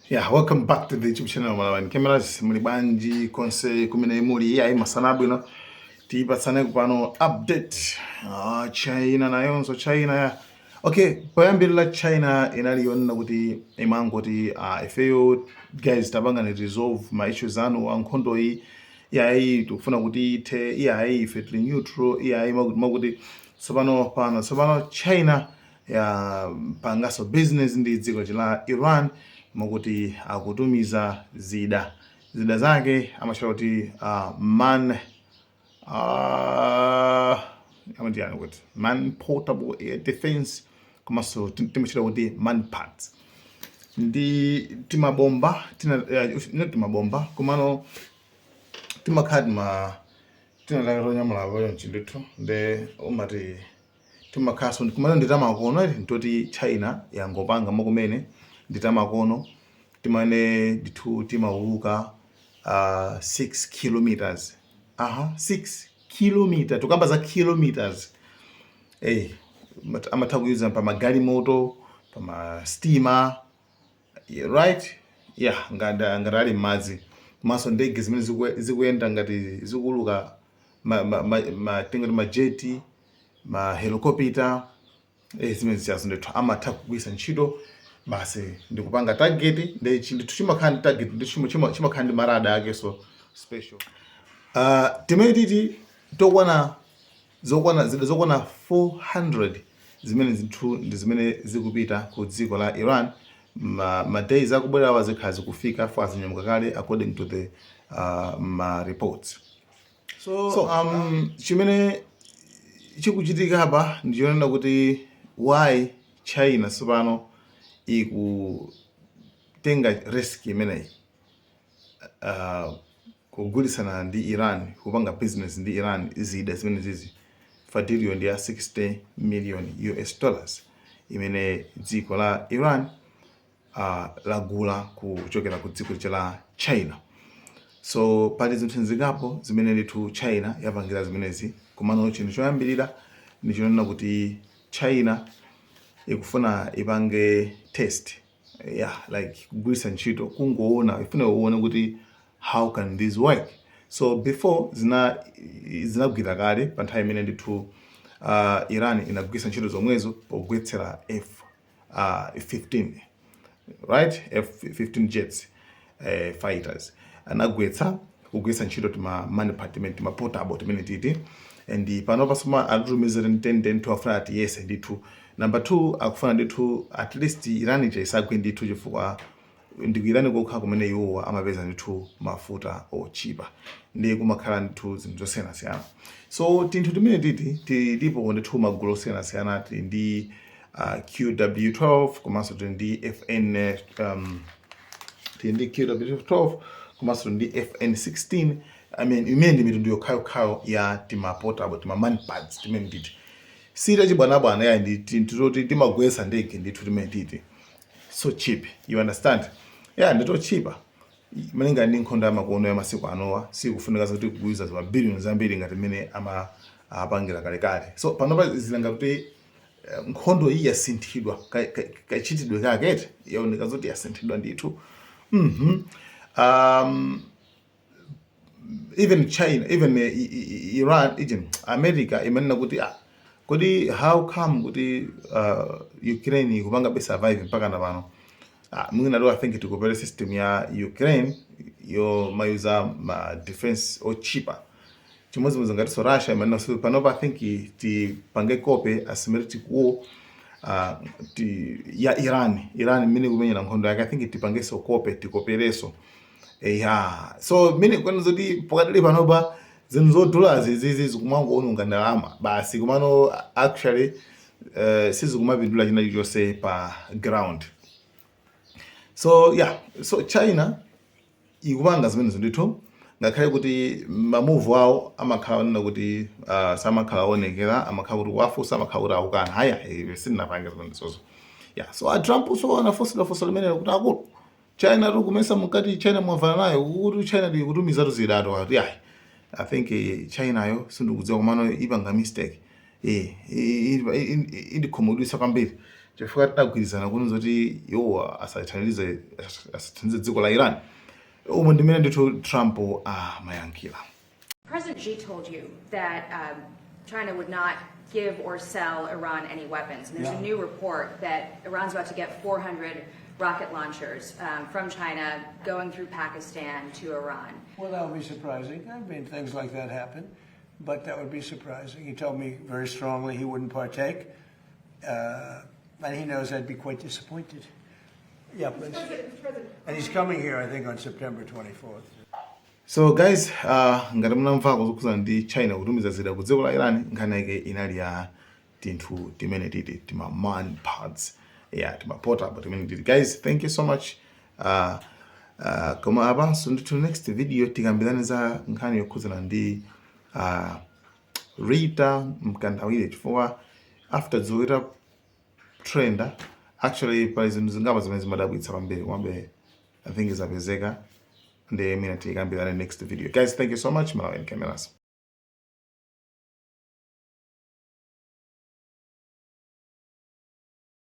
Yeah, welcome back to the YouTube channel Malawi Cameras. Muli bwanji konse kumene muli? Iyayi, masana abwino. Tipatsane kupano update. Ah, China nayonso China ya. Okay, poyambirira China inali yonena kuti imangoti ifeyo guys tapangani resolve ma issues anu a nkhondo iyi. Iyayi, tikufuna kuti ithe. Iyayi, ife tili neutral. Iyayi, makuti makuti. Tsopano pano, tsopano China ya pangaso business ndi dziko la Iran, mokuti akutumiza zida zake amatchula kuti man amati yani kuti man portable air defense, komanso timatchula kuti manpads ndi timabomba tina, not timabomba, komano timakhala tina tonyamula chonchi ndithu, nde umati timakhaso kumene ndi tamakono, ntoti China yangopanga mokumene ndi tamakono timene ndithu timauluka 6 kilometers. Aha, 6 kilometer, tukamba za kilometers. Amatha kuyuza pa magalimoto, pa ma steamer, yeah, right, yeah, ngati ali m'madzi, komanso ndege zimene zikuyenda ngati zikuuluka tingati ma jet, ma helicopter, zimene zichazo ndithu amatha kugwiritsa ntchito basi ndikupanga target. Ndi ndithu chimakhala ndi target, ndi chimakhala ndi ma radar ake, so special. Timene titi tokwana zokwana zida zokwana 400 zimene zinthu ndi zimene zikupita ku dziko la Iran. Ma days akubwerawa zikhala zikufika fo azinyamuka kale according to the ma reports. So chimene chikuchitika apa ndichonena kuti why China tsopano ikutenga risk imeneyi, kugulitsana ndi Iran, kupanga business ndi Iran zida zimene zizi fa deal ndi ya 60 million US dollars imene dziko la Iran lagula kuchokera ku dziko la China. So pali zinthu zingapo zimene ndithu China yapangira zimenezi, komano chinthu choyambirira ndi chonena kuti China ikufuna ipange test, yeah, like kugwiritsa ntchito, kungoona, ifuna kuona kuti how can this work. So before zinagwira kale pa nthawi imene ndithu Iran inagwiritsa ntchito zomwezo pogwetsera F 15, right, F15 jets, fighters, anagwetsa kugwiritsa ntchito tima manpad timene tima portable timene titi. And pano pasoma atutumizira 10 10 afuna ati yese ndithu. Number 2, akufuna ndithu at least Iran ija isagwe ndithu, chifukwa ndi ku Iran kokha kumene iwowa amapeza ndithu mafuta ochipa, ndi kumakhala ndithu zinthu zosiyanasiyana. So tinthu timene titi tilipo ndithu magulu osiyanasiyana, tili ndi QW12, komanso tili ndi FN, tili ndi QW12 komanso tili ndi FN16. I mean, imene ndi mitundu yokhayokhayo ya tima portable, tima manpads timene titi sitachibwanabwana ya ndi tinthu toti timagwetsa ndege ndithu timene titi. So cheap, you understand? Yeah, nditochipa malinga ndi nkhondo ya makono ya masiku anowa, sikufunika zoti kugwiza za billion zambiri ngati mmene ama apangira kalekale. So panopa zilanga kuti nkhondo iyi yasinthidwa kachitidwe kake, yaoneka zoti yasinthidwa ndithu. Even China, even Iran, even America imanena kuti, ah, kodi how come kuti Ukraine ikupanga be survive mpaka na pano? Ah, mwina do I think tikopere system ya Ukraine yo mayuza ma defense ochipa. Chimodzimodzi ngatinso Russia imanena, so panopa I think tipange copy asymmetric war ya Iran. Iran imene kumenyera nkhondo yake, I think tipangenso copy, tikopereso. Yeah, so mmene kwena zoti pakadali panopa zinthu zodulazi zizi zikumangoononga ndalama basi, komano actually sizikumapindula china chilichonse pa ground. So yeah, so China ikupanga zimenezo ndithu, ngakhale kuti ma move awo amakhala onena kuti samakhala aonekera, amakhala kuti kuwafunsa amakhala kuti akukana, haya, sindinapange zimenezozo. Yeah, so a Trump so anafunsidwa funso limenelo kuti, akulu, China tiri kumesa mukati China mwavana nayo kuti China ndi kutumizatu zidatu, ati ayi, I think China yo sindikudziwa, komano ipanga mistake, indikhumudwitsa kwambiri. Chifukwa tidagwirizana kuno zoti iwo asathandize dziko la Iran. Umu ndimene ndithu Trump amayankhira. President Xi told you that China would not give or sell Iran any weapons. And there's a new report that Iran's about to get 400 rocket launchers from China going through Pakistan to Iran. Well, that would be surprising. I mean, things like that happen, but that would be surprising. He told me very strongly he wouldn't partake, and he knows I'd be quite disappointed. Yeah, please. And he's coming here, I think, on September 24th. So guys, ngati munamvako zokhuzana ndi China kutumiza zida ku dziko la Iran, nkhani yake inali ya tinthu timene titi tima MANPADS, yeah, tima portable timene titi. Guys, thank you so much. Koma apanso ndithu next video tikambirane za nkhani yokhuzana ndi Rita Mkandawire, chifukwa after dzulo trenda, actually pali zinthu zingapo zimene zimadabwitsa kwambiri, komabe I think zapezeka ndi mina tikambirane next video. Guys, thank you so much. Malawi Cameras.